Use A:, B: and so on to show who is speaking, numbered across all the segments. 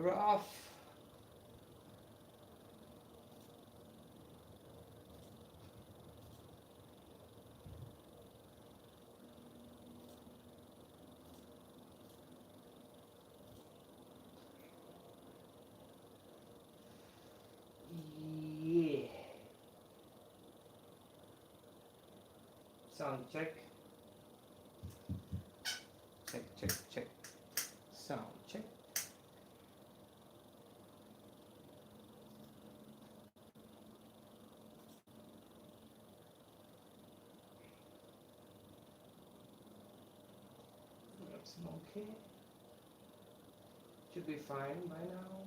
A: Graph. Yeah. Sound check. Check, check, check. Sound check. That's okay. Should be fine by now.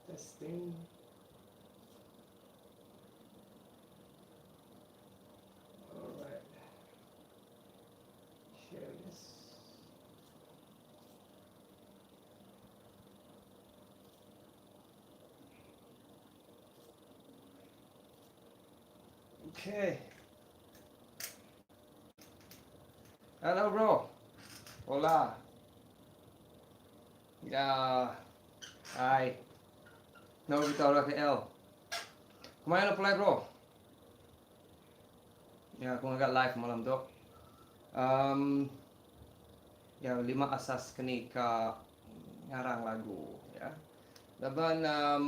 A: Testing. Alright. Share this. Okay. Hello bro. Hola. Ya. Hai. Nama kita orang KL. Kemana nak pulai bro? Ya, aku ngaga live malam tu. Um, ya, lima asas keni ka ngarang lagu ya. Laban um,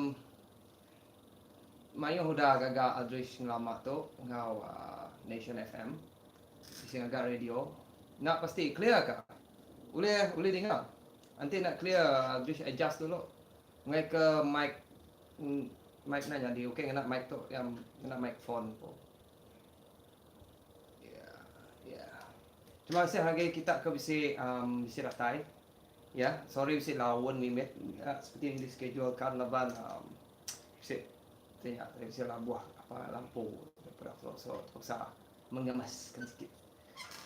A: mayuh udah gaga Aldrich ngelama tu enggau uh, Nation FM. Bisi ngaga radio. Nak pasti clear ka? Ulih ulih dinga. Enti nak clear Aldrich adjust dulu. Ngai ke mic mic enda nyadi okay ngena mic tu yang ngena mic phone ku. Yeah, yeah. Terima kasih ngagai kita ke bisi um, bisi datai. Ya, yeah, sorry bisi laun mimit ya, seperti yang dischedule-kan laban um, bisi tanya bisi labuh apa lampu daripada so, so terpaksa mengemaskan sikit.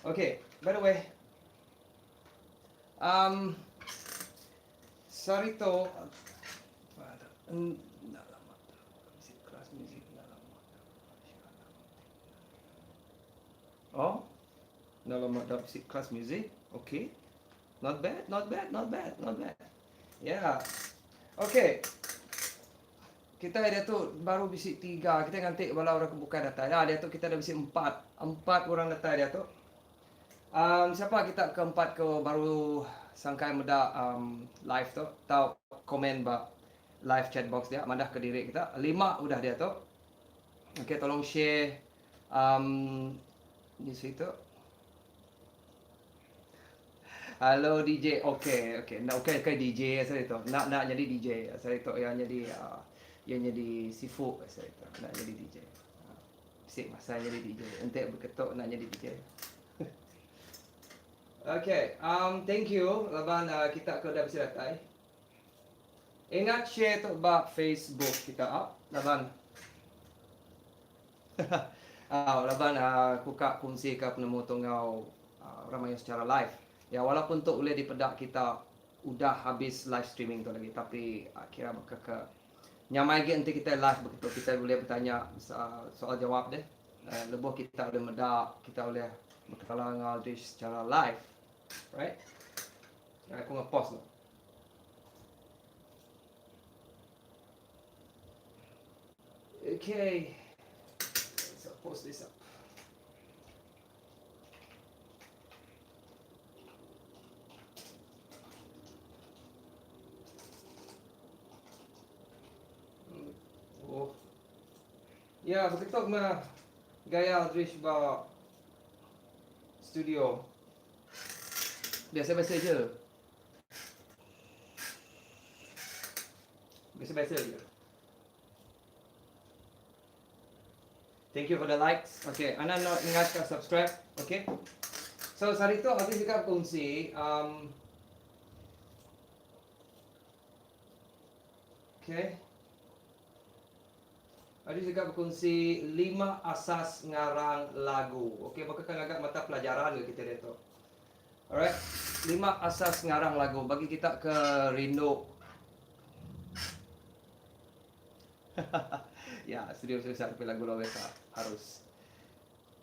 A: Okay, by the way, um, Sehari tu enda lama tu bisi kelas muzik enda lama tu. Oh, enda lama dah bisi kelas muzik. Okay. Not bad, not bad, not bad, not bad. Yeah. Okay. Kita diatu baru bisi tiga. Kita nganti bala orang ke bukai datai. Ah diatu kita dah bisi empat. Empat orang datai diatu. Um, siapa kita ke empat ke baru sangkai meda um, live tu tau komen ba live chat box dia madah ke diri kita. Lima udah diatu. Okay, tolong share um, di situ. Hello DJ. Okey, okey. Nak okey okey DJ asal itu. Nak nak jadi DJ asal itu yang jadi uh, yang jadi sifu asal itu. Nak jadi DJ. Uh, Sik masa jadi DJ. Entek beketok nak jadi DJ. okay, um thank you laban uh, kita ke dah bisi datai. Ingat share tu ba Facebook kita up laban Au laban aku ka kunsi ka penemu tu enggau orang mayuh secara live. Ya walaupun tu ulih dipeda kita udah habis live streaming tu lagi tapi kira baka ke nyamai agi enti kitai live begitu kitai ulih betanya soal jawab deh. Lebuh kita ulih meda kita ulih bekelala enggau Aldrich secara live. Right? Aku ngepost tu. Okay. So post this up. Oh. Ya, begitu mah gaya Aldrich ba studio. Biasa-biasa je. Biasa-biasa je. Thank you for the likes. Okay, anda nak ingat ke subscribe. Okay. So, sehari tu aku juga kongsi. Um, okay. Aku juga berkongsi lima asas ngarang lagu. Okay, baka kan agak mata pelajaran ke kita dia tu. Alright. Lima asas ngarang lagu bagi kita ke rindu. ya, studio susah tapi lagu luar biasa harus.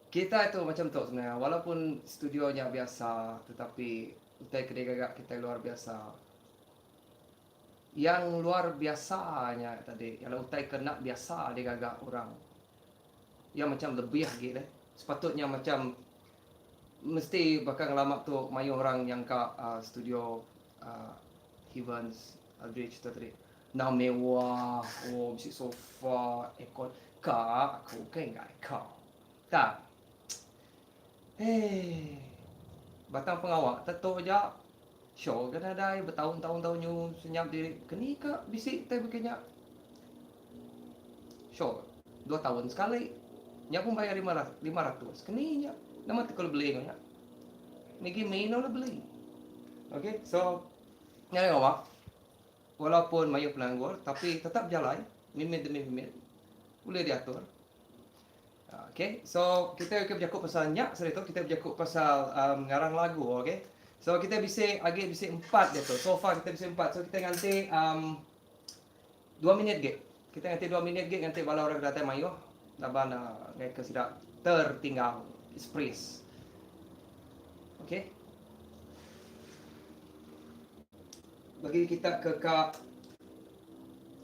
A: Kita itu macam tu sebenarnya. Walaupun studionya biasa tetapi utai ke digaga kita luar biasa. Yang luar biasa nya tadi ialah utai ke enda biasa digaga orang. Iya macam lebih agi deh. Sepatutnya macam mesti baka ngelama tu mayuh orang nyangka uhh studio uhh Hivens Aldrich tu tadi endang mewah oh bisi sofa aircon ka aku ukai enggai ka. Tak. Hei. Batang pengawa tetu aja. Show ga nadai betaun taun taun nyu senyap diri keni ka bisi tai baka nya. Show dua taun sekali nya pun bayar 500 keni nya nama ti ku beli enggau nya. Migi mi enda ulih beli. Okay so nya ngawa walaupun mayuh penanggul tapi tetap bejalai mimit demi mimit ulih diatur. Okay, so kita ke bejaku pasal nya sehari tu kita bejaku pasal um, ngarang lagu, okay. So kita bisi agi bisi empat diatu. So far kita bisi empat. So kita nganti um, dua minit gik. Kita nganti dua minit gik nganti bala orang datai mayuh laban uh, ngai ke sida tertinggal express. Okay. Bagi kita ke ka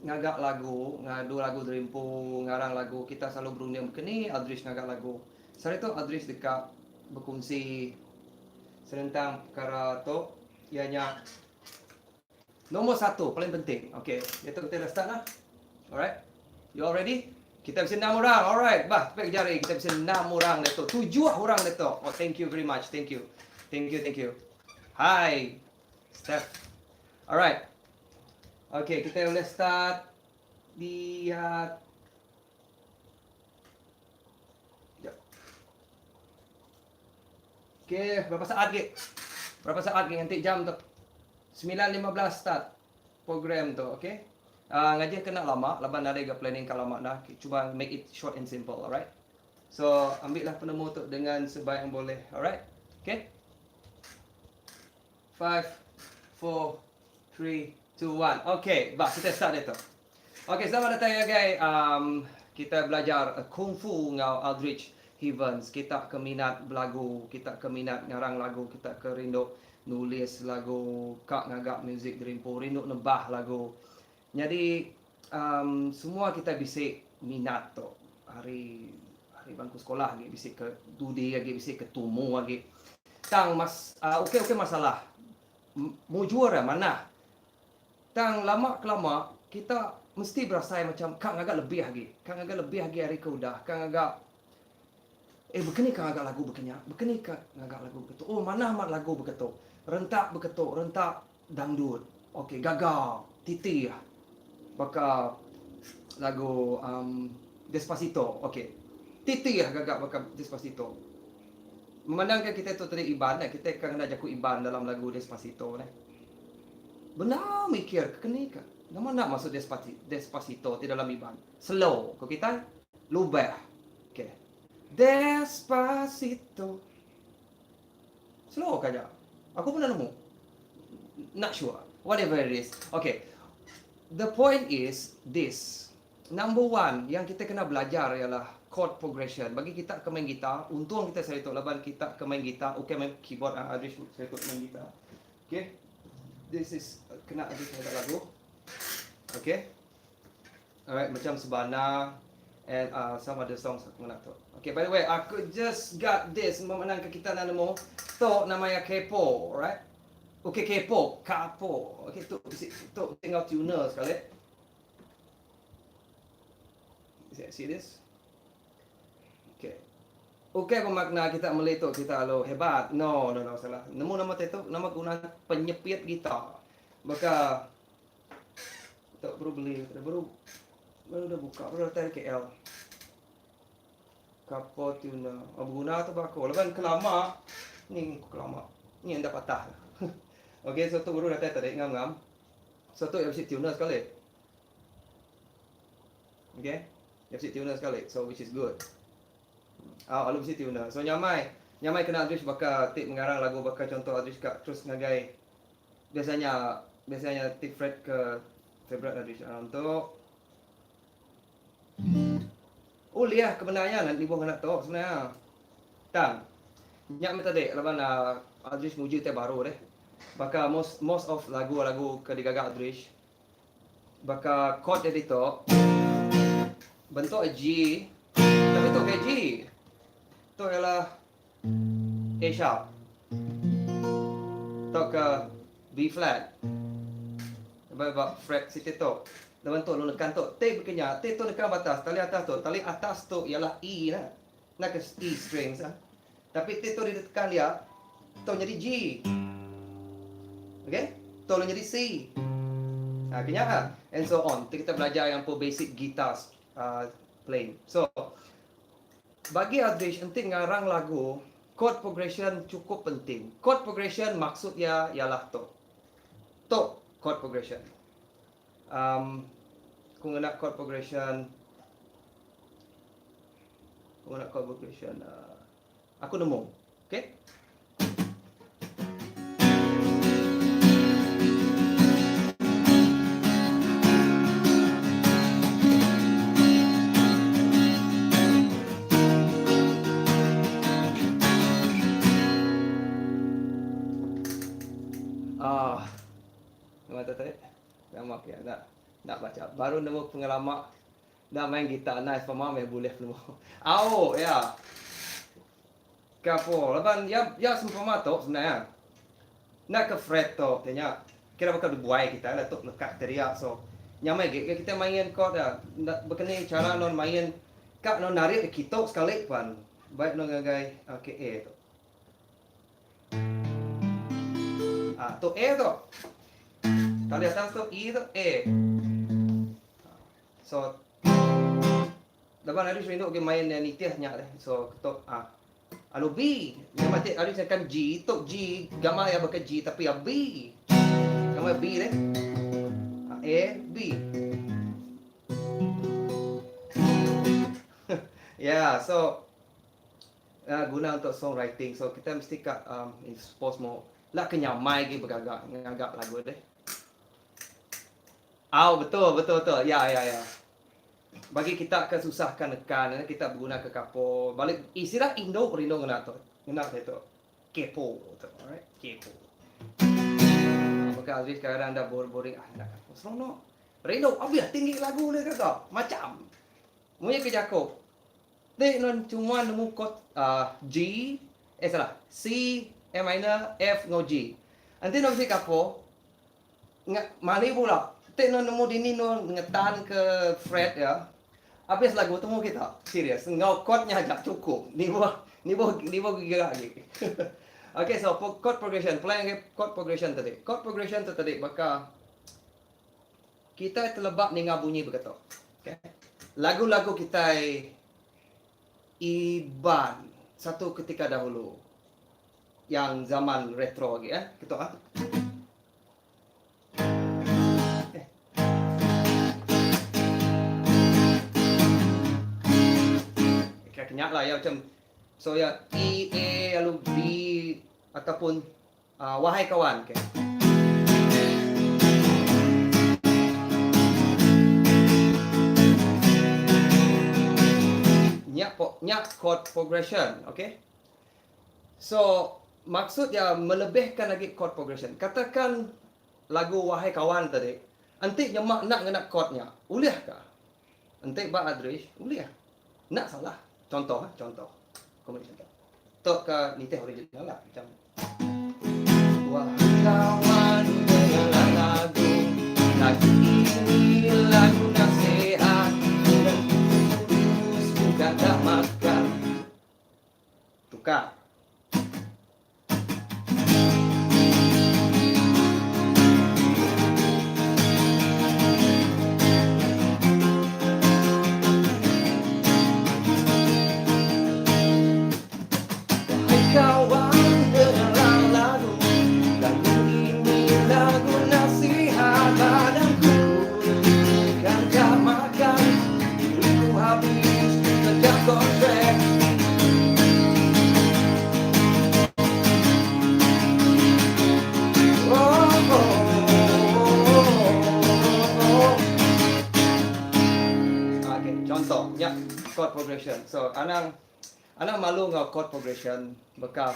A: ngaga lagu, ngadu lagu diri empu, ngarang lagu, kita selalu berunding baka ni Aldrich ngaga lagu. Sehari tu Aldrich deka bekunsi senentang pekara tu iya nya nombor satu paling penting. Okey, diatu kita dah start lah. Alright. You all ready? Kita bisi enam orang. Alright. Bah, tepek jari kita bisi enam orang diatu. Tujuh orang diatu. Oh, thank you very much. Thank you. Thank you, thank you. Hi. Steph. Alright. Okay, kita boleh start lihat. Sekejap. Okay, berapa saat lagi? Berapa saat lagi nanti jam tu? 9.15 start program tu, okay? Uh, ngaji kena lama, laban nadai ga planning ka lama dah. Cuba make it short and simple, alright? So, ambil lah penemu tu dengan sebaik yang boleh, alright? Okay? Five, four, three, two, one. Okay, bah kita start ditu. Okay, selamat datang ngagai um, kita belajar Kung Fu enggau Aldrich Hivens. Kita ke minat belagu, kita ke minat ngarang lagu, kita ke rindu nulis lagu, ka ngaga muzik dirimpu, rindu nebah lagu. Nyadi um, semua kita bisi minat tu ari ari bangku sekolah agi bisi ke dudi agi bisi ke tumu agi. Tang mas uh, okey okey masalah. Mujur eh manah. Tang lama kelama kita mesti berasai macam ka ngaga lebih agi. Ka ngaga lebih agi ari ke udah. Ka ngaga eh baka ni ka ngaga lagu baka nya. Baka ni ka ngaga lagu baka tu. Oh manah amat lagu baka tu. Rentak baka tu, rentak dangdut. Okey gaga titih baka lagu um Despacito. Okey. Titih gaga baka Despacito. Memandangka kitai tu tadi Iban neh, kitai ka ngena jaku Iban dalam lagu Despacito neh. Bendar mikir ke keni ka. Nama enda maksud Despacito ti dalam Iban. Slow ko kitai, lubah. Okey. Despacito. Slow ka aja. Aku pun enda nemu. Not sure. Whatever it is. Okay. The point is this. Number one yang kita kena belajar ialah chord progression. Bagi kita ke main gitar, untung kita sehari tu laban kita ke main gitar, ukai main keyboard ah Adrish sehari tu main gitar. Okay. This is kena Adrish ngaga lagu. Okay. Alright, macam Sebana and uh, some other songs aku ngena tu. Okay, by the way, aku just got this memenang ke kita nak nemu. Tu nama ya Kepo, alright? Okay, Kepo, Kapo. Okay, tu tu tinggal tuner sekali. See this? Okay. Ukai bermakna kita meli tu kita lalu hebat. No, no, no, salah. Nemu nama tu, nama guna penyepit gitar. Baka tu baru beli, baru baru dah buka, baru datang KL. Kapo tuner. Oh, berguna tu bako. Laban kelama ni kelama. Ni enda patah. Okay, so tu baru datang tadi ngam-ngam. So tu yang bisi tuner sekali. Okay. Dia bisi tuner sekali. So which is good. Ah, lalu bisi tuner. So nyamai. Nyamai kena Aldrich baka ti mengarang lagu baka contoh Aldrich ka terus ngagai biasanya biasanya ti fret ke favorite Aldrich dalam tu. Ulih ke bendar nya lebuh ngena tu sebenarnya. Tang nya meh tadi laban uhh Aldrich muji utai baru deh. Baka most most of lagu-lagu ke digaga Aldrich. Baka chord dia ditu bentuk G tapi tu ke G. Tu ialah A sharp tauka B flat. Ba ba fret siti tu. Laban tu lalu nekan tu. Ti baka nya, ti tu nekan ba atas, tali atas tu. Tali atas tu ialah E nah. Enda ke E strings ah. Tapi ti tu ditekan dia, tu nyadi G. Okay? Tu lalu nyadi C. Ha, kenya ha. And so on. Ti kita belajar yang po basic guitar uh, playing. So, bagi Aldrich, enti ngarang lagu, chord progression cukup penting. Chord progression maksud ia ialah tu. Tu chord progression. Um, aku ngena chord progression Aku nak chord progression. Uh, aku nemu. Okay? Ah, nama tu tadi? Nama okay, nak nak baca. Baru nemu pengelama Enda main gitar nice pama meh bulih penemu. Au ya. Kapo laban ya ya sempama tu sebenarnya. Enda ke fret tu ti nya. Kira baka dibuai kitai lah tu lekat kita dia so nyamai agi ke kitai main chord dia. Enda bekeni chara non main ka non narik kitu sekali pan baik non ngagai okay A tu. Ah tu A tu. Tali atas tu E tu A. So laban ari rindu agi main iya nitih nya deh. So ketuk ah alu B. Nya mati ari tekan G tu G gamal iya baka G tapi iya B. Gamal B deh. Ah, A B. yeah, so uh, guna untuk songwriting. So kita mesti ka um, expose mo lah ke nyamai agi begaga ngaga lagu deh. Au betul betul betul ya ya ya. Bagi kita ke susah ka nekan eh kita beguna ke kapo balik istilah indu rindu ngena tu ngena ke tu kepo tu alright kepo. Baka Azri kadang dah boring boring ah ngena kapo seronok rindu abih tinggi lagu dia kata macam munyi ke jaku ti nun cuma nemu chord uh, G eh salah C A minor F enggau G. Enti nuan bisi kapo Mali pula ti ne nemu dini ne ngetan ke fret iya abis lagu temu kita serius enggau chord nya aja chukup nibuh nibuh nibuh giga agi okay so chord progression pulai ngagai chord progression tadi chord progression tu tadi baka kitai teleba ninga bunyi baka tu okay lagu-lagu kitai Iban satu ketika dahulu yang zaman retro agi eh ketu ah. Eh. Kira kenyak lah ya macam so ya E A lalu B ataupun uh, wahai kawan okay. Nyak po, nyak chord progression, okay? So, maksud iya melebihkan agi chord progression. Katakan lagu Wahai Kawan tadi, enti nyema enda ngena chord nya, ulih ka? Enti ba Adrish, ulih. Enda salah. Contoh, contoh. Aku meri contoh. Tu ke nitih original lah macam Wahai kawan dengarlah lagu Lagu ini lagu nasihat Dengan kurus bukan tak makan Tukar. Wahai kawan dengarlah lagu Lagu ini lagu nasihat Badanku bukan tak makan Duitku habis kejar kontrak Oh, oh, oh, oh. Okay, contoh nya chord progression. So, anang anang malu enggau chord progression baka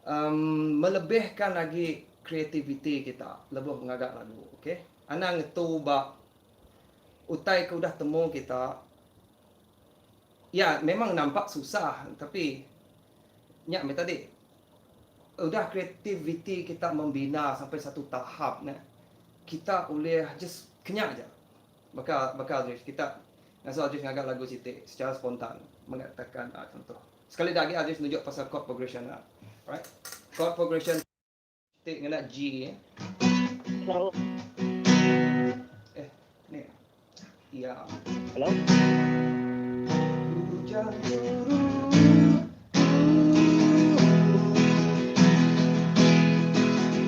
A: um, melebihkan agi kreativiti kita lebuh ngaga lagu, okay? Anang ngetu ba utai ke udah temu kita. Ya memang nampak susah tapi nya meh tadi udah kreativiti kita membina sampai satu tahap ne kita ulih just kenya aja. Baka baka Aldrich kita ngasuh Aldrich ngaga lagu siti secara spontan mengatakan ah contoh. Sekali da agi Aldrich nunjuk pasal chord progression ah. Alright. Chord progression Ti ngena G eh.
B: Hello.
A: Eh, ni. Ya.
B: Hello.
A: Hujan turun.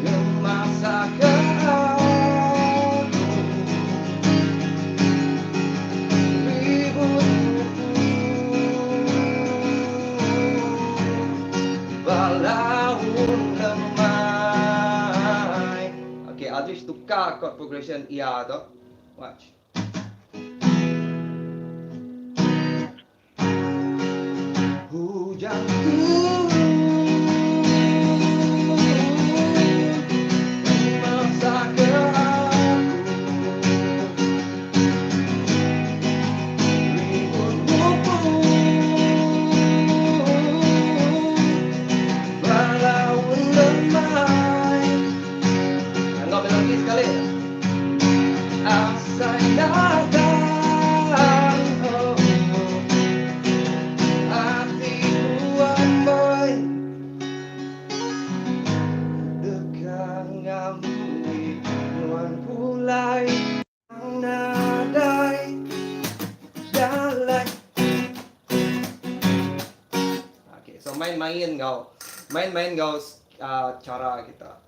A: Ngemasa ke aku ribut Ba laun lemai. Ok, Aldrich tukar chord progression iya tu. Watch. Hujan turun Memaksa ke aku Ribut mupuk Balaun lemai Enggau melodi sekali Asai datang oh, oh. Ati ku ambai Deka ngambi nuan pulai Tang nadai jalai. Okay, so main-main enggau main-main enggau uh, cara kita.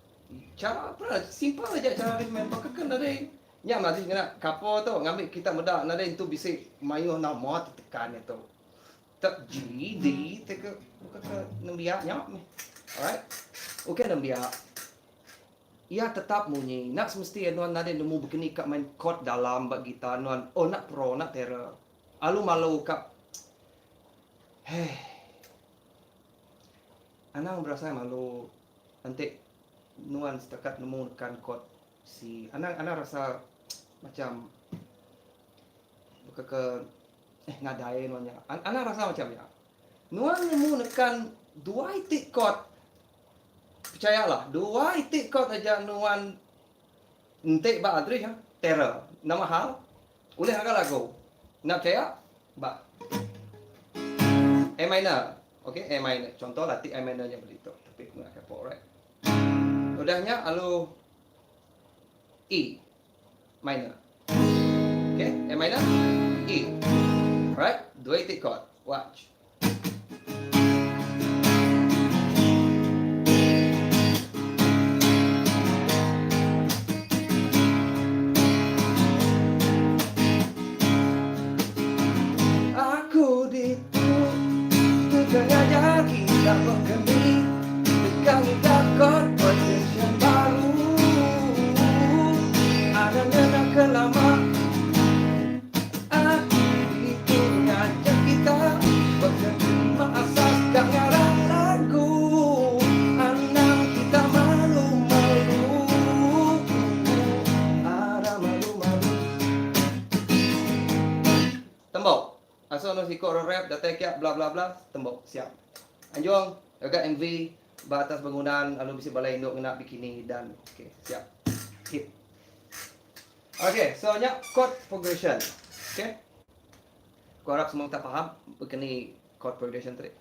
A: Cara apa? Simple aja cara dia main baka ke nadai nya masih ngena kapo tu ngambi kita meda nadai entu bisi mayuh nama ti tekan nya tu. Tek G D te ke buka ke nembiak nya meh. Alright. Okey nembiak. Iya tetap munyi. Enda semesti nuan nadai nemu bekeni ka main chord dalam ba gitar nuan oh enda pro enda terror. Alu malu ka Hei. Anang berasai malu enti nuan setakat nemu nekan chord C. Anang anang rasa macam baka ke eh nadai nuan nya. Anang rasa macam nya. Nuan nemu nekan dua iti chord Percayalah, dua iti kod aja nuan enti ba Aldrich ah, terror. Nama hal? Ulih ngaga lagu. Enda percaya? Ba A minor. Okey, A minor. Contoh lah ti A minor nya beli tu. Tapi aku ngena capo, right? Udah nya alu E minor. Okey, A minor, E. Alright, dua iti chord. Watch. Aku ditu deka ngajar kita bekemi Deka ngiga chord progression baru Anang ngena ke lama Aku ditu ngajar kita Bekerima asas ka ngarang lagu Anang kita malu malu Ara malu malu Tembok. Asuh anu siku orang rap datai kia bla bla bla tembok siap. Anjung gaga MV ba atas bangunan lalu bisi balai indu ngena bikini dan ok siap. Hit. Ok so nya chord progression. Ok. Aku harap semua kita faham bekeni chord progression tadi.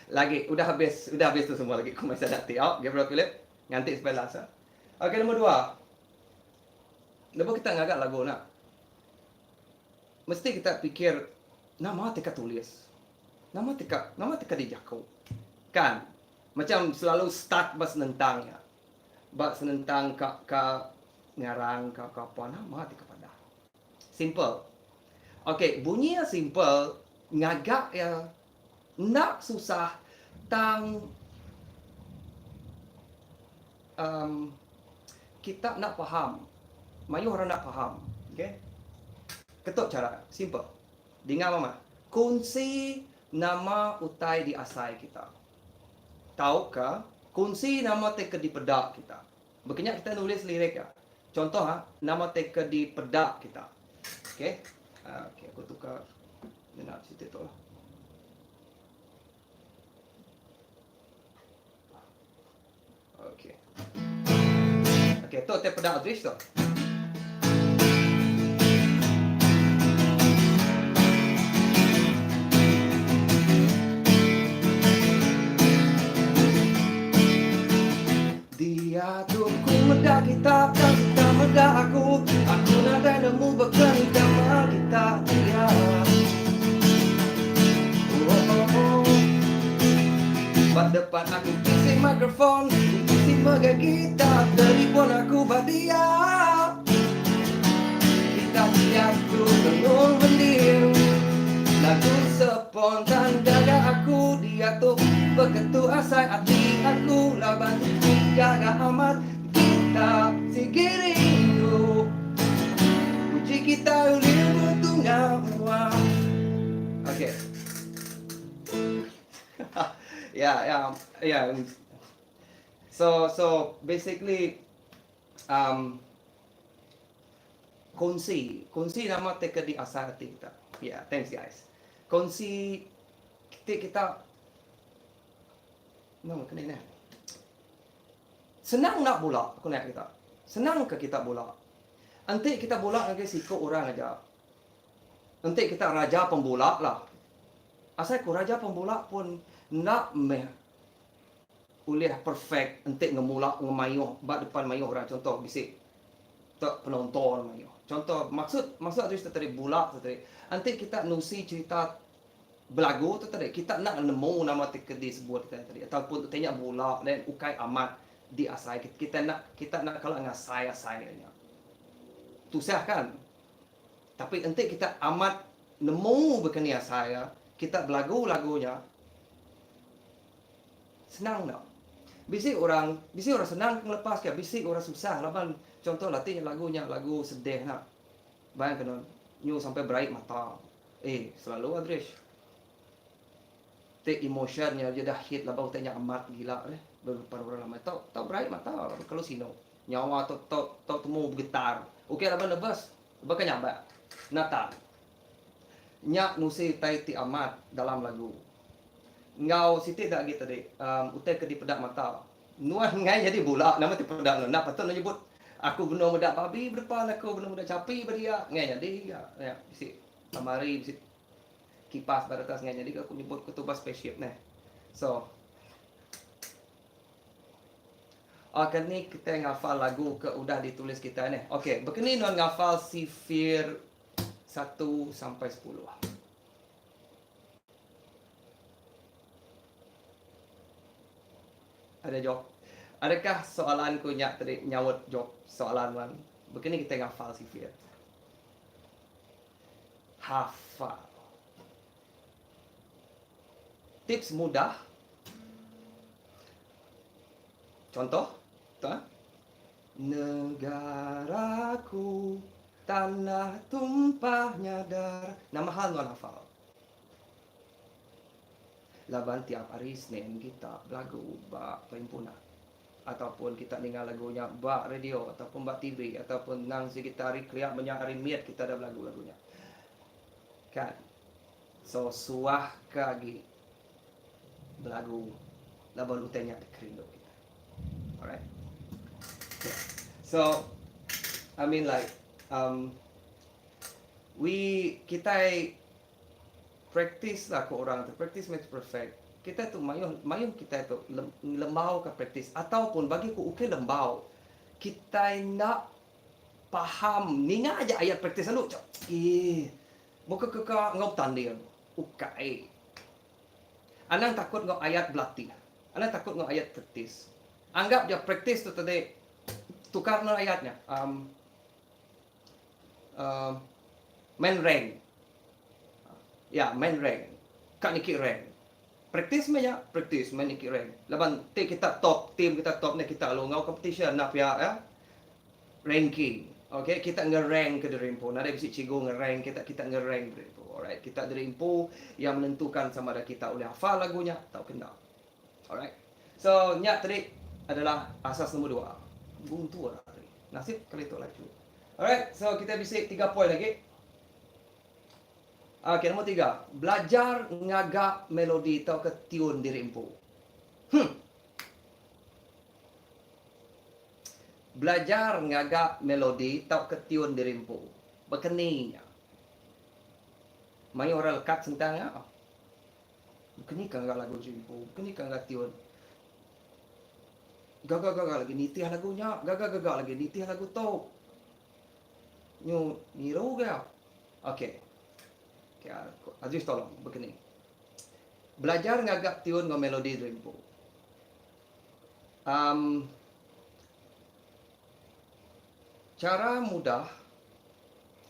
A: Lagi udah habis, udah habis tu semua lagi ku mai sada ti. Oh, Gabriel Philip nganti sampai last. Ah. Ok nombor dua. Lebuh kita ngaga lagu nak mesti kita pikir nama ti ka tulis. Nama ti ka nama ti ka dijaku. Kan? Macam selalu start ba senentang nya. Ba senentang ka ka ngarang ka ka apa nama ti ka padah. Simple. Okey, bunyi iya simple, ngaga iya enda susah tang um kita enda faham. Mayuh orang enda faham. Okey. Ketu chara, simple. Dinga mama. Kunsi nama utai diasai kita. Tauka kunsi nama ti ke dipeda kita. Baka nya kita nulis lirik iya. Contoh ha, nama ti ke dipeda kita. Okay. Okay, aku tukar ngena siti tu lah. Okay. Okay, tu ti peda Aldrich tu. Diatu ku meda kita tang kita meda aku Aku nadai nemu baka ni gamal kita dia Oh, Ba depan aku bisi mikrofon Bisi mega gitar Telefon aku ba dia Kita diatu benung mending Lagu Spontan gaga aku diatu Beketu asai ati aku Laban gaga amat kita sigi rindu Uji kita ulih betunga mua Okay Yeah yeah yeah So so basically um Kongsi. Kongsi nama ti ke diasai ati kita. Yeah, thanks guys. Kongsi ti kita nama ke ni neh. Senang enda bula ku nek kita. Senang ke kita bula. Enti kita bula ngagai siku orang aja. Enti kita raja pembula lah. Asai ku raja pembula pun enda meh ulih perfect enti ngemula ngemayuh ba depan mayuh orang contoh bisi te penonton mayuh. Contoh maksud maksud Aldrich tu tadi bula tu tadi enti kita nusi cerita belagu tu tadi kita enda nemu nama ti ke disebut kita tadi ataupun utai nya bula then ukai amat diasai kita enda kita enda kala ngasai asai nya. Tusah kan? Tapi enti kita amat nemu baka ni asai iya, kita belagu lagu nya senang enda. Bisi orang, bisi orang senang ke ngelepas ka, bisi orang susah laban contoh latih lagu nya lagu sedih nya. Bayang ke nyu sampai beraik mata. Eh selalu Aldrich. Ti emotion nya udah hit laban utai nya amat gila deh beberapa orang lama tau tau beraik mata laban kelalu sinu. Nyawa tu tau tau temu begetar. Ukai laban nervous. Baka nyabak. Natan. Nya nusi utai ti amat dalam lagu. Enggau siti da agi tadi um utai ke dipeda mata. Nuan enggai nyadi bula nama ti peda nuan. Enda patut nuan nyebut aku benung meda babi ba depan aku benung meda chapi ba dia. Enggai nyadi ga. Nya bisi lemari bisi kipas ba atas enggai nyadi ga aku nyebut ku tu ba spaceship neh. So. Aka ni kitai ngafal lagu ke udah ditulis kitai neh. Ok, baka ni nuan ngafal sifir satu sampai sepuluh? Ada jawab? Adakah soalan ku nya tadi nyaut jawab soalan nuan? Baka ni kitai ngafal sifir? Hafal. Tips mudah. Contoh, tu ah. Negaraku tanah tumpahnya darah. Nama hal nuan hafal. Laban tiap hari Isnin kita belagu ba perhimpunan ataupun kita ninga lagu nya ba radio ataupun ba TV ataupun nang sigi kita hari kelia menya hari mit kita dah belagu lagu nya. Kan. So suah ke agi belagu laban utai nya dikerindu kitai. Alright. Okay. So I mean like um we kitai practice lah ko orang tu practice makes perfect. Kitai tu mayuh mayuh kitai tu lembau ka practice ataupun bagi ku ukai lembau kitai enda faham ninga aja ayat practice lalu ih Buka keka enggau betanding. Ukai. Anang takut enggau ayat belatih. Anang takut enggau ayat praktis. Anggap ja praktis tu tadi tukar enggau ayat nya. Um, um, main rank. Ya, main rank. Ka niki rank. Praktis meh nya, praktis meh niki rank. Laban ti kita top, team kita top ni kita lalu enggau competition enda pia ya. Ranking. Ok, kita ngerank ke diri empu. Nadai bisi cikgu ngerank kita, kita ngerank diri empu. Alright, kita diri empu yang menentukan sama ada kita ulih hafal lagu nya tauka enda. Alright. So, nya tadi adalah asas nombor dua. Guntur hari. Nasib kali tu laju. Alright, so kita bisi 3 poin lagi. Okay, nombor 3. Belajar ngaga melodi tauka tiun diri empu. Hmm. Belajar ngaga melodi tauka tiun diri empu. Baka ni nya. Mayuh orang lekat sentang nya. Baka ni ka ngaga lagu diri empu. Baka ni ka ngaga tiun. Gaga-gaga lagi nitih lagu nya. Gaga-gaga lagi nitih lagu tu. Nyu ngiru ga. Okey. Okey, Aziz tolong baka ni. Belajar ngaga tiun enggau melodi diri empu. Um, cara mudah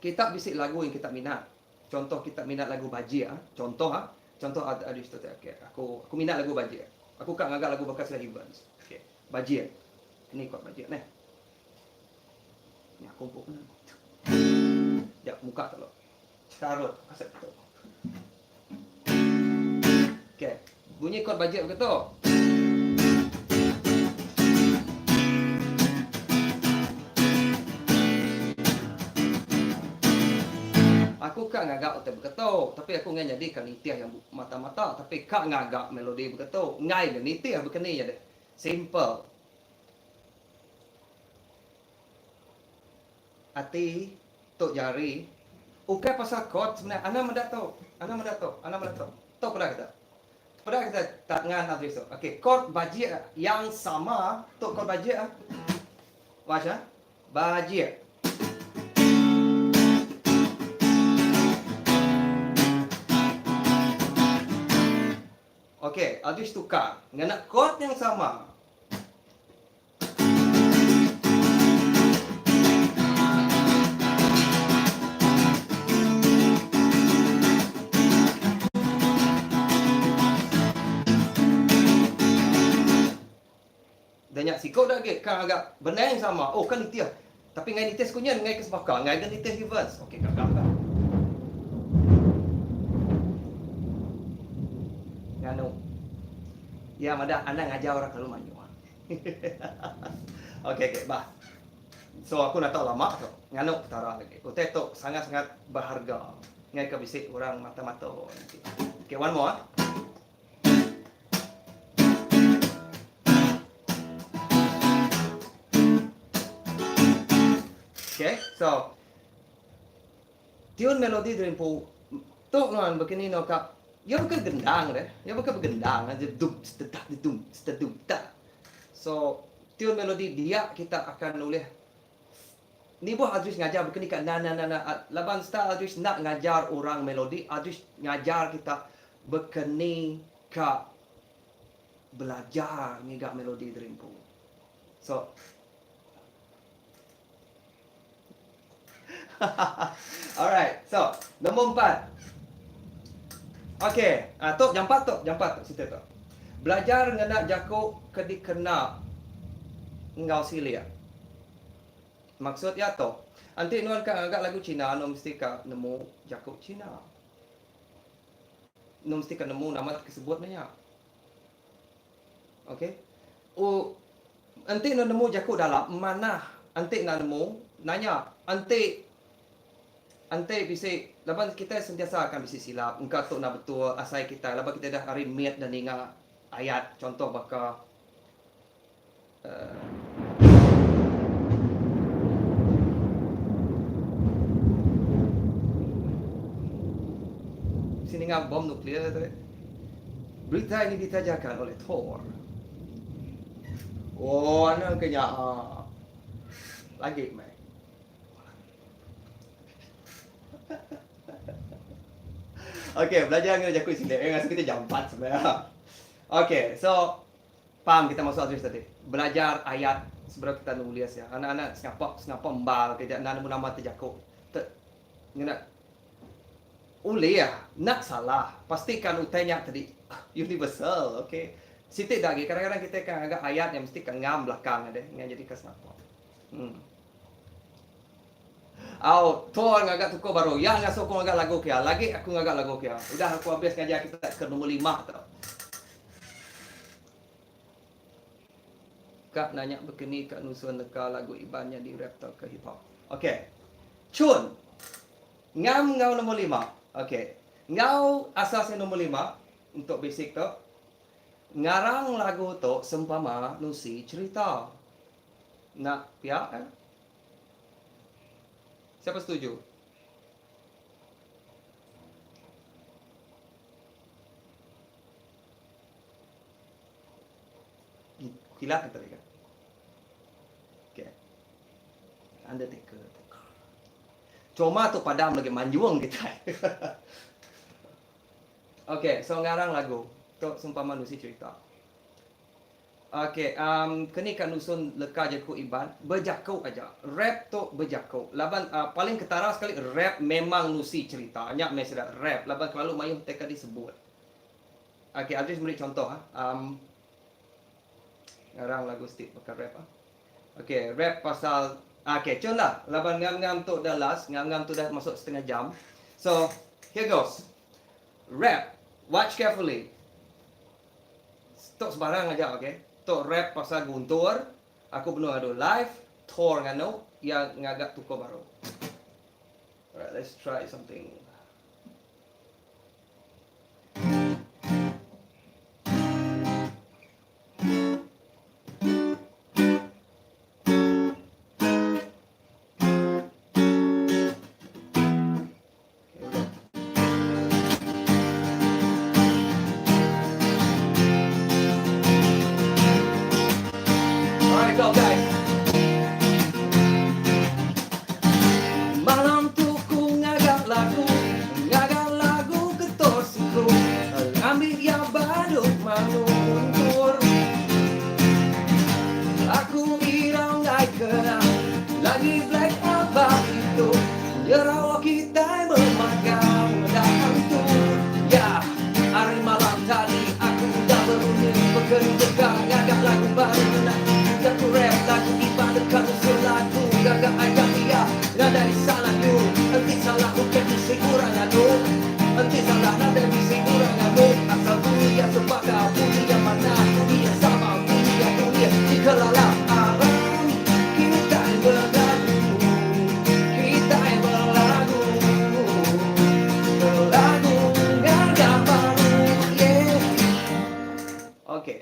A: kita bisi lagu yang kita minat. Contoh kita minat lagu Bajik ah. Contoh ah. Contoh ada ada cerita okey. Aku aku minat lagu Bajik. Aku ka ngaga lagu baka sida Evans. Okey. Bajik. Ni chord Bajik neh. Ni aku empu kena. Jap muka tu. Taruh kaset tu. Okey. Bunyi chord Bajik begitu. Aku ka ngaga utai beketu, tapi aku enggai nyadi ka nitih yang mata-mata, tapi ka ngaga melodi beketu, enggai ga nitih bekeni nya deh. Simple. Ati tu jari ukai pasal chord sebenarnya anang meda tu, anang meda tu, anang meda tu. Tu peda kita. Peda kita tak ngan Adris tu. Okey, chord bajik yang sama, tu chord bajik ah. Watch ah. Bajik. Okey, Adris tukar ngena chord yang sama. Dah nya siko dah agi ka ngaga benda yang sama. Oh kan nitih. Tapi ngai nitih sekunyen ngai ke sebaka ngai ga nitih Evans. Okey gaga ga. Nganu. Iya madah anang ngajar orang kelalu mayuh. Okey okey bah. So aku enda tau lama tu nganu petara lagi. Utai tu sangat-sangat berharga. Ngai ke bisi orang mata-mata nanti. Okey one more ah. Okey, so Tiun melodi diri empu tu nuan bekini no ka iya baka gendang deh. Iya baka begendang aja dum setetak dum setedum tak. So tiun melodi dia kita akan ulih nibuh Aldrich ngajar bekini ka na na na na laban style Aldrich enda ngajar orang melodi Aldrich ngajar kita bekeni ka belajar ngiga melodi diri empu. So Alright, so nombor 4. Okey, ah tu jampat tu, jampat tu siti tu. Belajar ngena jaku ke dikena enggau silik. Maksud iya tu, enti nuan ka ngaga lagu Cina nuan mesti ka nemu jaku Cina. Nuan mesti ka nemu nama ti sebut ne nya. Okey. U enti nuan nemu jaku dalam manah enti enda nemu nanya enti enti bisi laban kitai sentiasa akan bisi silap engka tu enda betul asai kitai laban kitai dah ari mit dah ninga ayat contoh baka uhh Bisi ninga bom nuklear tadi. Berita ini ditajakan oleh Thor. Oh, anang ke nya. Lagi mai. Okey, belajar ngena jaku sini. Eh, rasa kita jampat sebenarnya. Okey, so faham kita maksud Azris tadi. Belajar ayat sebelum kita nulis ya. Anak-anak sengapa sengapa embal ke enda nemu nama ti jaku. Te ngena Ulih, enda salah. Pastikan utai nya tadi universal, ok. Siti da agi, kadang-kadang kitai ka ngaga ayat nya mesti ka ngam belakang nya deh, ngan jadi ka sengapa. Em. Au, Thor ngaga tukuh baru. Iya ngasuh aku ngaga lagu ke iya. Lagi aku ngaga lagu ke iya. Udah aku habis ngajar kita ke nombor lima tu. Ka nanya bekeni ka nusun leka lagu Iban nyadi rap tauka hip hop. Ok. Chun. Ngam enggau nombor lima. Ok. Enggau asas iya nombor lima untuk basic tu. Ngarang lagu tu sempama nusi cherita. Enda pia ka? Siapa setuju? Kilat ke tadi ka? Okay. Undertaker. Cuma tu padam lagi manjung kita. okay, so ngarang lagu. Tu sempama nusi cerita. Okay, um, keni ka nusun leka jaku Iban, bejaku aja. Rap tu bejaku. Laban uh, paling ketara sekali rap memang nusi cerita. Nya meh sida rap laban kelalu mayuh tai ka disebut. Okay, Aldrich meri contoh ah. Um, ngarang lagu siti baka rap ah. Okay, rap pasal okay, cun lah. Laban ngam-ngam tu dah last, ngam-ngam tu dah masuk setengah jam. So, here goes. Rap. Watch carefully. Tok sebarang aja ok. Tok rap pasal guntur, aku benung adu live, Thor nganu iya ngaga tuko baru. Alright, let's try something. Alright, go guys. Malam tu ku ngaga lagu, ngaga lagu ketor siku. Ambil ya baduk malu guntur. Aku irau ngai kena lagi black out itu Nyerawak kitai memagang meda hantu Ya, ari malam tadi aku udah berunding Bekeri deka ngaga lagu baru Ngena jaku rap lagu Iban deka nusun lagu Gaga aja iya nadai salah nyu Enti salah ukai bisi urang nganu Enti salah nadai bisi urang nganu Asal bunyi iya sebaka bunyi iya manah bunyi iya sama bunyi iya ulih dikelala Aram kitai belagu kitai belagu Belagu ngaga baru yeah. Okay.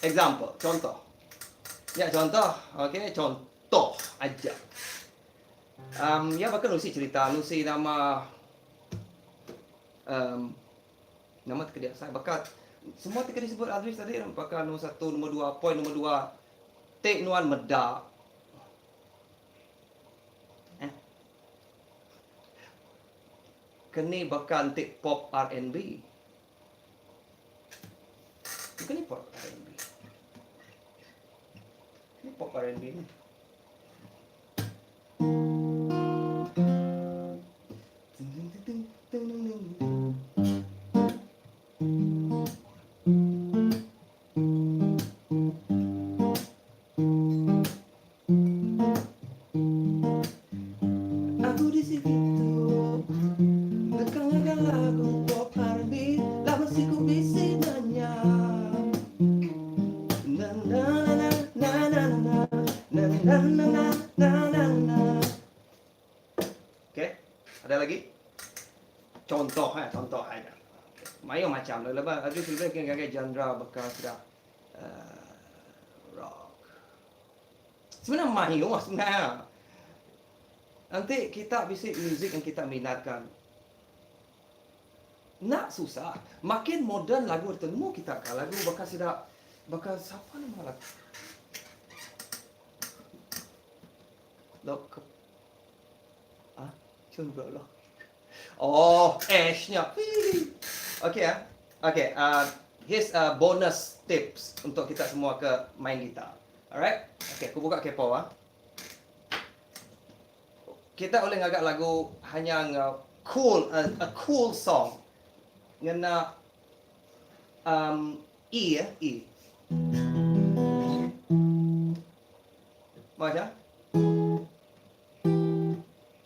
A: Example, contoh. Nya contoh, okay, contoh aja. Um, ya baka nusi cerita, nusi nama um, nama ti ke diasai baka semua ti ke disebut Aldrich tadi baka nombor satu, nombor dua, point nombor dua ti nuan meda eh keni baka enti pop R&B bukan ni pop R&B ni pop R&B ni Aku di situ deka ngaga lagu pop R&B laban siku bisi nanya Na na na na na na na na na na na na na Okay, ada lagi? Contoh eh, contoh aja. Mayuh macam laban agi lebih ke ngagai genre baka sida uh, rock. Sebenarnya mayuh sebenarnya. Nanti kita bisi muzik yang kita minatkan. Enda susah. Makin moden lagu ditemu kita ka lagu baka sida baka sapa nama lagu. Lok ke Ah, cun bro loh. Oh, Ash nya. Okay ah. Okay, uh, here's a bonus tips untuk kita semua ke main gitar. Alright? Okay, aku buka kepo ah. Kita boleh ngaga lagu hanya enggau cool a, a cool song ngena um, E ya, E. Baca.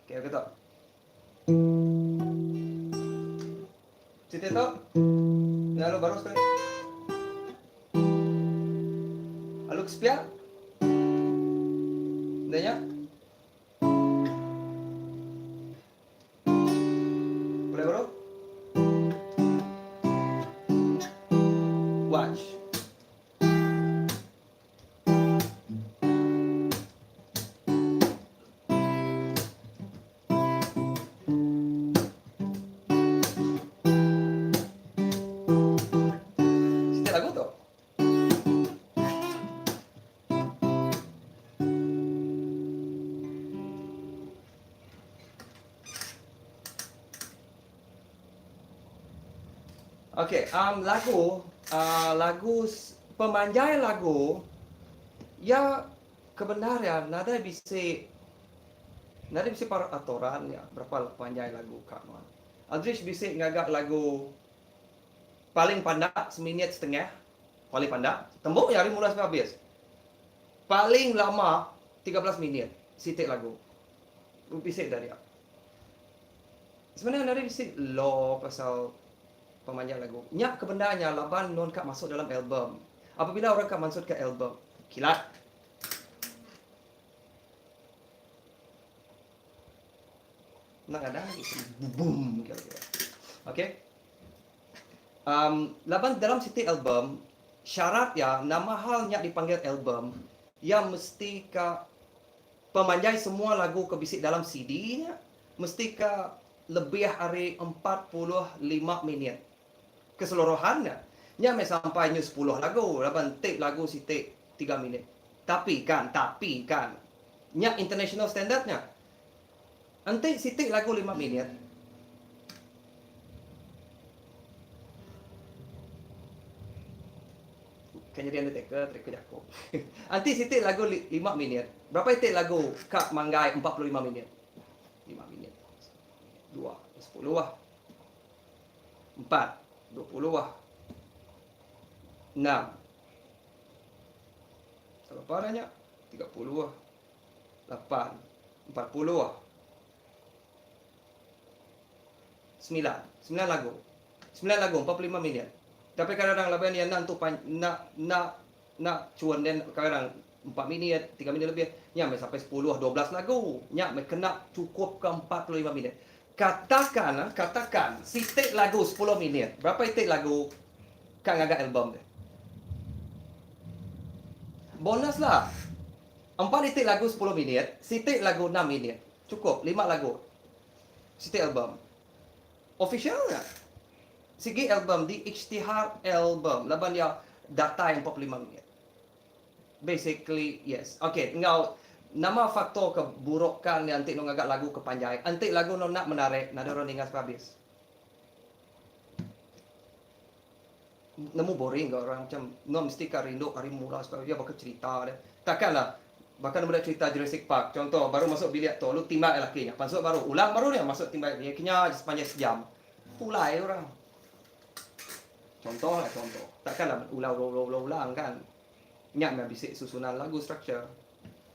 A: Okay, aku tu. Cerita tu. Lalu baru sekali. Lalu ke sepiak. Udah nya. Boleh baru? Watch. Siti lagu tu. Okey, um, lagu uh, lagu pemanjai lagu ya kebenar ya nadai bisi nadai bisi peraturan ya berapa panjai lagu ka nuan. Aldrich bisi ngaga lagu paling pandak seminit setengah Paling pandak, tembu iya ari mula sampai abis. Paling lama 13 minit siti lagu. Bisi da dia. Sebenarnya nadai bisi law pasal pemanjai lagu. Nya ke bendar nya laban nun ka masuk dalam album. Apabila orang ka mansutka album, kilat. Enda ngadah agi. Boom kira-kira. Okay. Um, laban dalam siti album, syarat iya nama hal nya dipanggil album, iya mesti ka pemanjai semua lagu ke bisi dalam CD nya mesti ka lebih ari 45 minit keseluruhan nya. Nya meh sampai nyu sepuluh lagu laban enti lagu siti tiga minit. Tapi kan, tapi kan, nya international standard nya. Enti siti lagu lima minit. Ka nyadi undertaker tadi ku jaku. Enti siti lagu lima minit, berapa iti lagu ka manggai 45 minit? Lima minit. Dua, sepuluh ah. Empat, 20 ah. Enam. Berapa dah nya? 30 ah. Lapan, 40, semilan. Semilan lagu. Semilan lagu, 45 minit. Tapi kadang-kadang laban iya enda entu pan, enda, enda, enda chun then kadang-kadang empat minit, tiga minit lebih. Nya meh sampai sepuluh, 12 lagu. Nya meh kena chukup ke 45 minit. Katakan, katakan siti lagu sepuluh minit. Berapa iti lagu ka ngaga album deh? Bonus lah. Empat iti lagu sepuluh minit, siti lagu enam minit. Chukup, lima lagu. Siti album. Official nya. Sigi album diisytihar album laban iya datai 45 minit. Basically, yes. Okay, enggau nama faktor ke burukan iya enti nu ngaga lagu ke panjai, enti lagu nu enda menarik, nadai orang ninga sampai habis. Nemu boring ga orang macam enda mesti ka rindu ari mula sebab iya baka cerita deh. Takkan lah baka ne meda cerita Jurassic Park contoh baru masuk bilik tu lalu timbak iya laki nya pansut baru ulang baru nya masuk timbak iya kinya sepanjai sejam. Pulai orang. Contoh lah contoh. Takkan lah ulang ulang ulang ulang ulang kan. Nya meh bisi susunan lagu structure.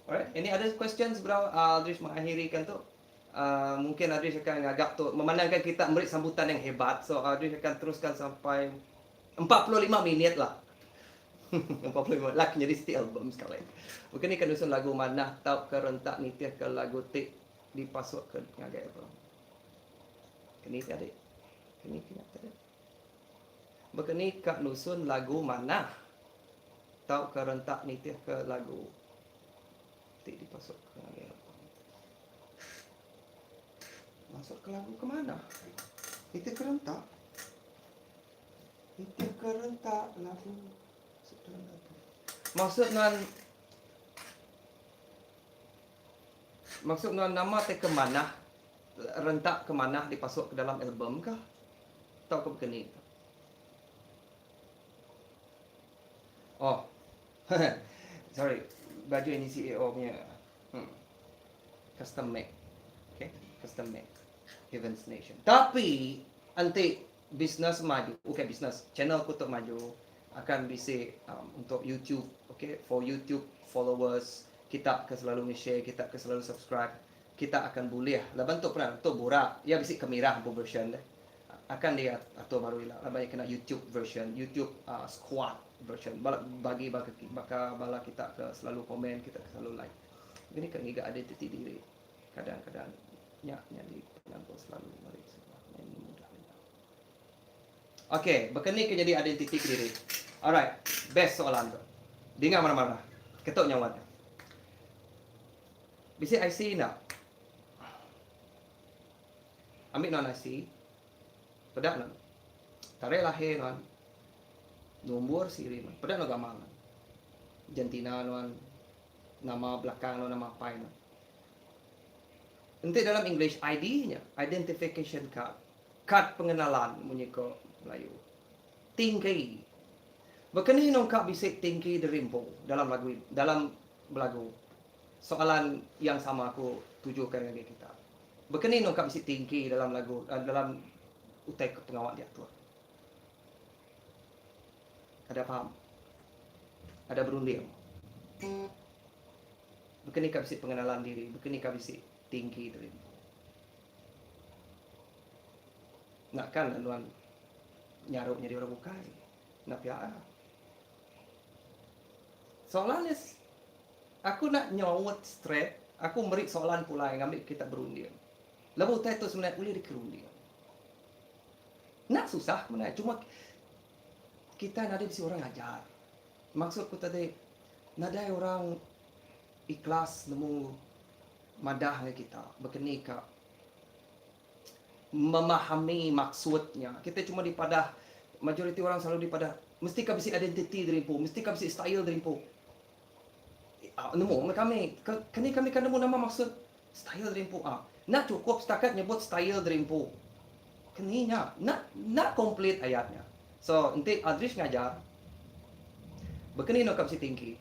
A: Alright, any other questions sebelum Aldrich mengakhiri kan tu? Mungkin Adrish akan ngaga tu memandangkan kita meri sambutan yang hebat so Adrish akan teruskan sampai 45 minit lah. 45 lah nyadi siti album sekali. Bukan ni kan nusun lagu manah tauka rentak nitih ke lagu ti dipasuk ke ngagai album. Keni ti adik. Keni ti adik. Baka ni ka nusun lagu manah tauka rentak nitih ke lagu ti dipasuk ke ngagai album. Masuk ke lagu ke mana? Nitih ke rentak. Nitih ke rentak lagu. Maksud nuan Maksud nuan nama ti ke manah rentak ke manah dipasuk ke dalam album kah? Tauka baka ni? Oh. Sorry, baju ini CEO punya. Custom made. Okay, custom made. Heavens Nation. Tapi enti business maju, okay business channel aku tu maju akan bisi um, untuk YouTube, okay, for YouTube followers kita ke selalu nge-share, kita ke selalu subscribe, kita akan bulih. Laban tu pernah tu burak, ya bisi ke mirah empu version deh. Akan dia atur baru ila laban iya kena YouTube version, YouTube uh, squad version. Bala bagi baka, baka bala kita ke selalu komen, kita ke selalu like. Bini ka ngiga identiti diri kadang-kadang nya nyadi penanggul selalu meri sebuah penyanyi mudah lenyau. Okey, baka ni ke nyadi identiti kediri? Alright, best soalan tu. Dinga manah-manah. Ketu nyawa nya. Bisi IC enda? Ambi nuan IC. Peda nuan. Tarikh lahir nuan. Nombor siri nuan. Peda nuan gamal nuan. Jantina nuan. Nama belakang nuan, nama apai nuan. Enti dalam English ID nya, identification card. Kad pengenalan munyi ko Melayu. Tingki. Baka ni nungka bisi tingki diri empu dalam lagu dalam belagu? Soalan yang sama aku tujukan ngagai kita. Baka ni nungka bisi tingki dalam lagu dalam utai ke pengawa diatur? Ada faham? Ada berunding? Baka ni ka bisi pengenalan diri? Baka ni ka bisi tingki diri empu? Enda kan nuan nyaru nyadi orang bukai. Enda pia ah. Soalan nya aku enda nyaut straight, aku meri soalan pulai ngambi kita berunding. Lebuh utai tu sebenarnya ulih dikerunding. Enda susah menda cuma kitai nadai bisi orang ngajar. Maksud ku tadi nadai orang ikhlas nemu madah ngagai kita baka ni ka memahami maksud nya. Kitai cuma dipadah majoriti orang selalu dipadah mesti ka bisi identiti diri empu, mesti ka bisi style diri empu. Nemu meh kami, keni kami ka nemu nama maksud style diri empu ah. Enda chukup setakat nyebut style diri empu. Keni nya, enda enda complete ayat nya. So enti Aldrich ngajar baka ni anu ka bisi tingki.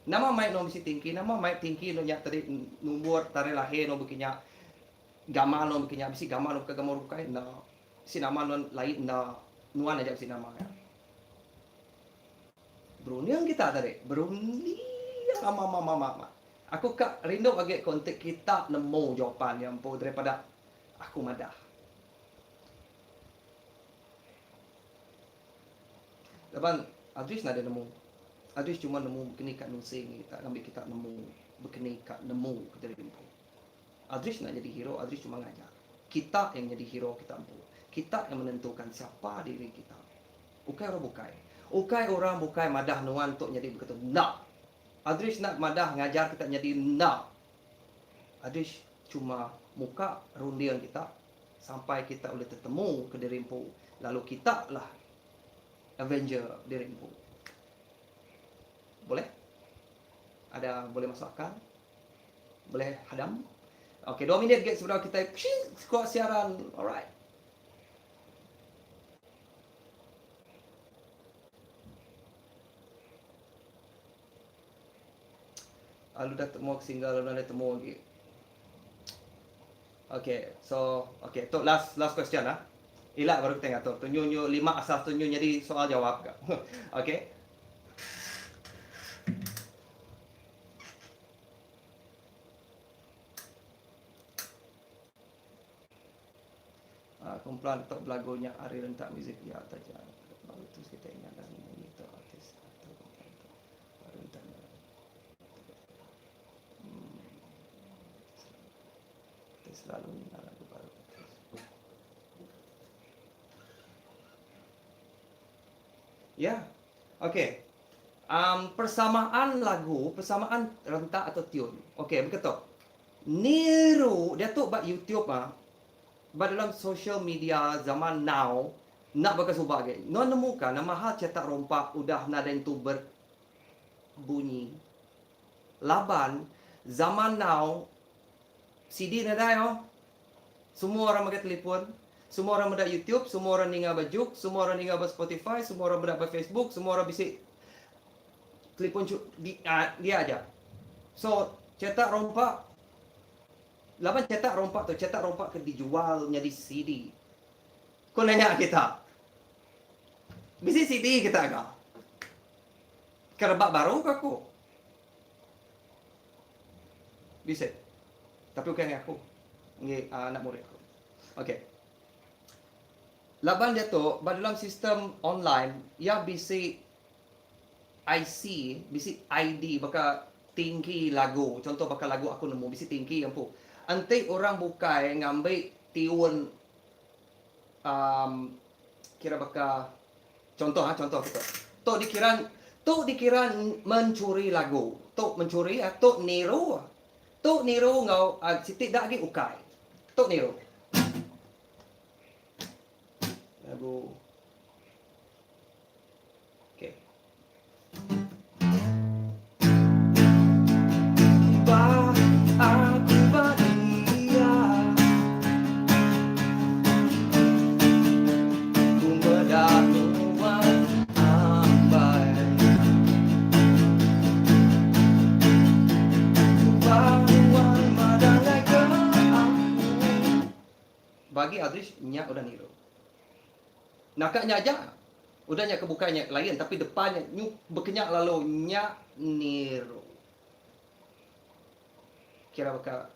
A: Nama mai nuan bisi tingki, nama mai tingki anu nya tadi numbur tarikh lahir nuan baka nya, gamal nuan baka nya, bisi gamal nuan baka gamal orang bukai enda, bisi nama nuan lain enda, nuan aja bisi nama nya. Berunding kita tadi, berunding amat amat amat amat. Aku ka rindu agi ko enti kita nemu jawapan nya empu daripada aku madah. Laban Aldrich nadai nemu. Aldrich cuma nemu bekeni ka nusi ngi kita ngambi kita nemu bekeni ka nemu ke diri empu. Aldrich enda nyadi hero, Aldrich cuma ngajar. Kita yang nyadi hero kita empu. Kita yang menentukan siapa diri kita. Ukai orang bukai. Ukai orang bukai madah nuan tu nyadi beketu. Enda. Aldrich enda madah ngajar kita nyadi enda. Aldrich cuma muka runding kita sampai kita ulih tetemu ke diri empu lalu kita lah Avenger diri empu. Boleh? Ada boleh masuk akal? Boleh hadam? Okey, 2 minit lagi sebelum kita kuat siaran. Alright. Lalu dah temu aku single lalu nadai temu agi. Okay, so okay, tu last last question ah. Ila baru kita ngatur. Tu nyu nyu lima asas tu nyu nyadi soal jawab ga. okay. Ah, kumpulan tok belagu nya ari rentak muzik ya taja. Baru tu kita ingat dan munyi tu artis atau kumpulan tu. Baru rentak nya. Kita selalu ninga lagu baru Ya. Okey. Um, persamaan lagu, persamaan rentak atau tune. Okey, begitu. Niru dia tu ba YouTube ah. Ba dalam social media zaman now, enda baka suba agi. Nuan nemu ka nama hal cetak rompak udah nadai entu ber bunyi. Laban zaman now CD nadai oh. Semua orang megai telefon, semua orang meda YouTube, semua orang ninga ba Juk, semua orang ninga ba Spotify, semua orang meda ba Facebook, semua orang bisi telefon di, uh, dia aja. So, cetak rompak laban cetak rompak tu cetak rompak ke dijual nyadi CD. Ku nanya kita. Bisi CD kita ga? Ke rebak baru ke aku? Bisi. Tapi ukai enggi aku. Enggi uh, anak murid aku. Okey. Laban diatu ba dalam sistem online iya bisi IC, bisi ID baka. tingki lagu. Chunto baka lagu aku nemu bisi tingki empu. Enti orang bukai ngambi tiun um kira baka chontoh ha chontoh kitu. Tu dikira tu dikira mencuri lagu. Tu mencuri ah tu niru. Tu niru enggau siti da agi ukai. Tu niru. Lagu Okay. Ba aku ba dia Ku meda nuan ambai Ba nuan madah ngagai ke aku Bagi Aldrich nya udah niru. Naka nya aja. Udah nya ke bukai nya lain tapi depan nya nyu bekenya lalu nya niru. Kira baka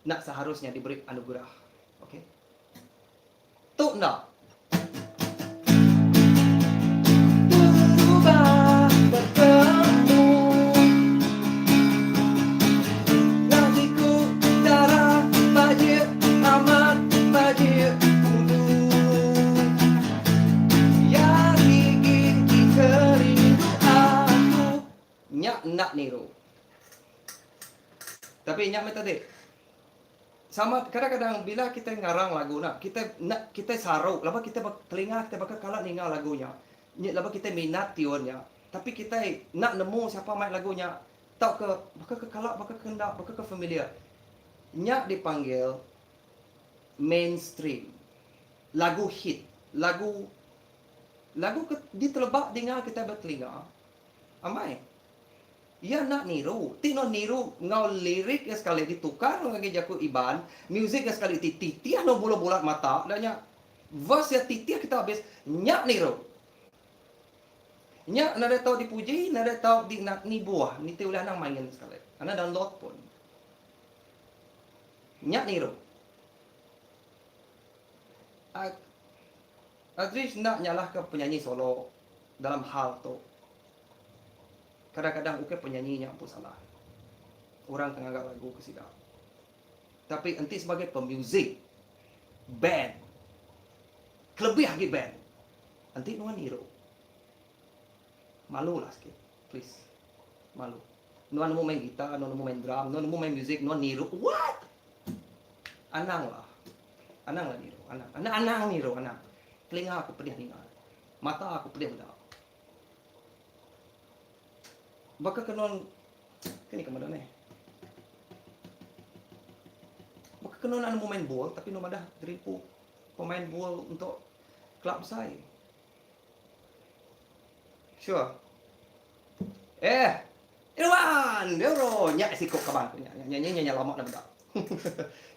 A: enda seharusnya diberi anugerah. Okey. Tu enda. Terubah betemu Nasiku dara bajik amat bajik ulu Iya gigi dikerindu aku. Nya enda niru. Tapi nya meh tadi. Sama kadang-kadang bila kitai ngarang lagu nya kitai enda kitai saru laban kitai telinga kitai baka kala ninga lagu nya. Nya laban kitai minat tiun nya. Tapi kitai enda nemu sapa mai lagu nya tauka baka ke kala baka ke enda baka ke familiar. Nya dipanggil mainstream. Lagu hit. Lagu lagu ke diteleba dinga kitai ba telinga. Amai. Iya enda niru. Ti nuan niru enggau lirik iya sekali ditukar ngagai jaku Iban, muzik iya sekali ti titih enggau buluh bulat mata enda nya. Verse iya titih kita abis, nya niru. Nya nadai tau dipuji, nadai tau di nibuh, niti ulih anang main sekali. Anang download pun. Nya niru. Aldrich enda nyalahka penyanyi solo dalam hal tu. Kadang-kadang ukai penyanyi nya empu salah. Orang ke ngaga lagu ke sida. Tapi enti sebagai pemuzik band kelebih agi band enti nuan niru malu lah sikit please malu. Nuan nemu main gitar, nuan nemu main drum, nuan nemu main muzik, nuan niru what? Anang lah. Anang lah niru, anang. Anang anang niru, anang. Telinga aku pedih ninga. Mata aku pedih meda. Baka ke nuan ke ni ke meda neh. Baka ke nuan nemu main bol tapi nuan madah diri empu pemain bol untuk kelab besai. Sure. Eh, Irwan, Euro, nya siku kaban aku nya. Nya nya nya lama dah meda.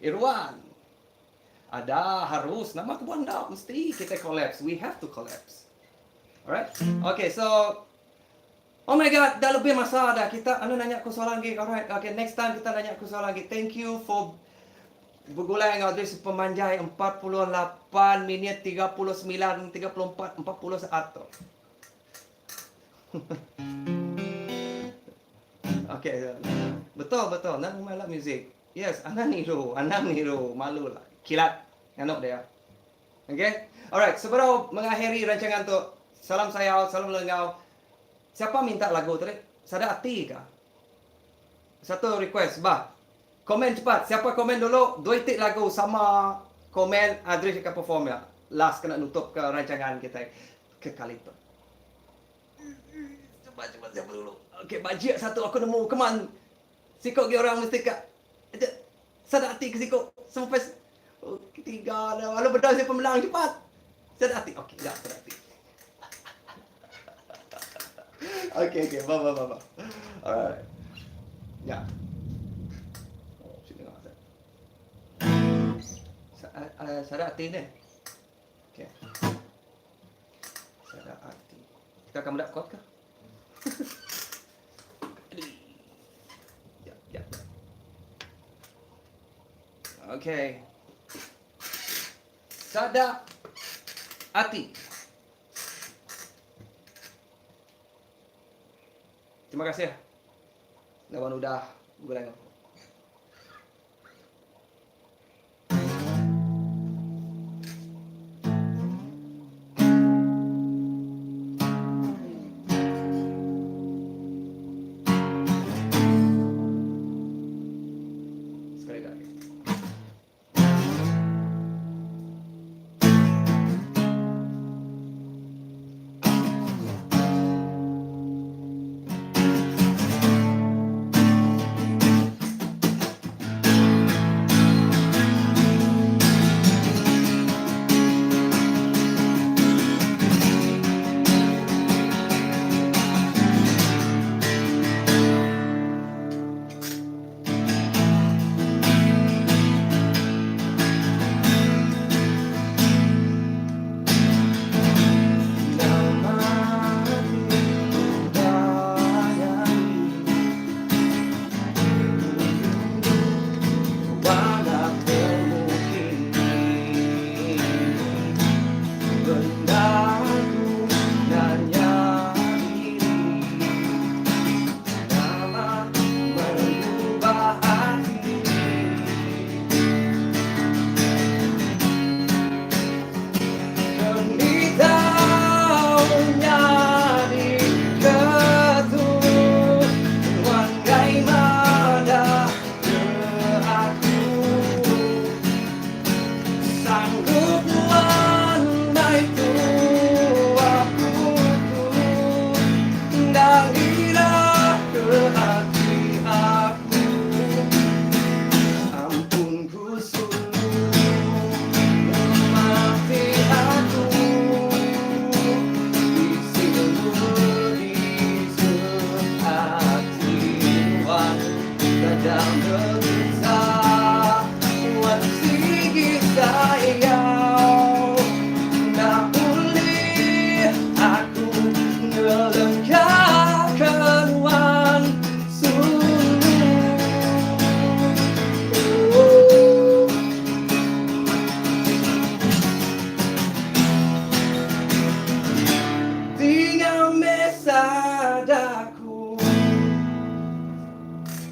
A: Irwan. Ada harus nama kebuah enda mesti kita collapse. We have to collapse. Alright. Okay, so Oh my god, dah lebih masa dah kita anu nanya aku soalan lagi. Alright, okay, next time kita nanya aku soalan lagi. Thank you for begulai enggau Adri sepemanjai 48 minit 39 34 40 saat tu. Okay, betul betul. Nang malah music. Yes, anang niru, anang niru, malu lah. Kilat nganu dia. Okay. Alright, sebelum mengakhiri rancangan tu, salam sayau, salam lengau. Siapa minta lagu tadi? Sada ati ka? Satu request bah. Komen cepat. Siapa komen dulu, dua iti lagu sama komen Adrish akan perform ya. Last kena nutup ke rancangan kita ke kali tu. Cepat cepat siapa dulu. Okey, bajik satu aku nemu. Come on. Siko gi orang mesti ka sada ati ke siko. Sampai oh, ketiga dah. Lalu bedau siapa menang cepat. Sada ati. Okey, ya sada ati. Okey, okey. Ba ba ba ba. Alright. Ya. Oh, sini dengar saya. Sada ati ni. Okey. Sada ati. Kita akan mendak kod ke? Ya, ya. Okey. Sada ati. Terima kasih. Laban udah begulai enggau aku. Sekali lagi.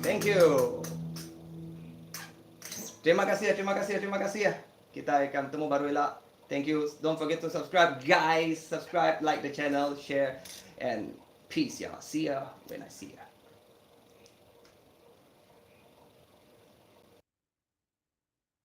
A: Thank you. Terima kasih, terima kasih, terima kasih. Kita akan bertemu baru ila. Thank you. Don't forget to subscribe, guys. Subscribe, like the channel, share, and peace, y'all. See ya when I see ya.